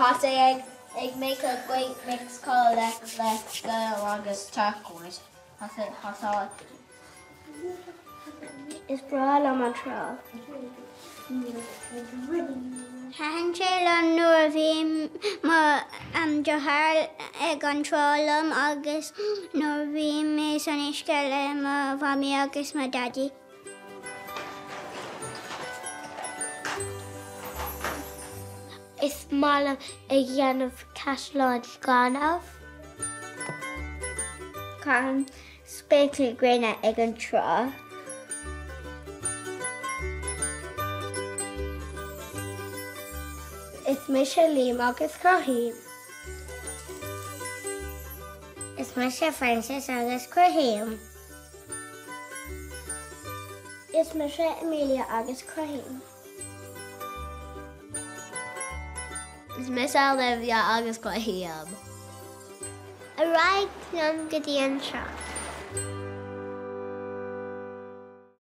Thosaigh ag make a great mix called Let's Let's Go agus turquoise. Thosaigh. Is breá liom an trá. Thaitin sé liom nuair a bhí mo dheartháir ag an trá liom agus nuair a bhí mé san uisce le mo mhamaí agus mo dhaidí. Is maith liom ag dhéanamh caisleáin gainimh. Caithim spéaclaí gréine ag an trá. Is mise Liam agus cruthaím. Is mise Frances agus cruthaím. Is mise Amelia agus cruthaím. Is mise Olivia agus cruthaím. Ar aghaidh liom go dtí an trá.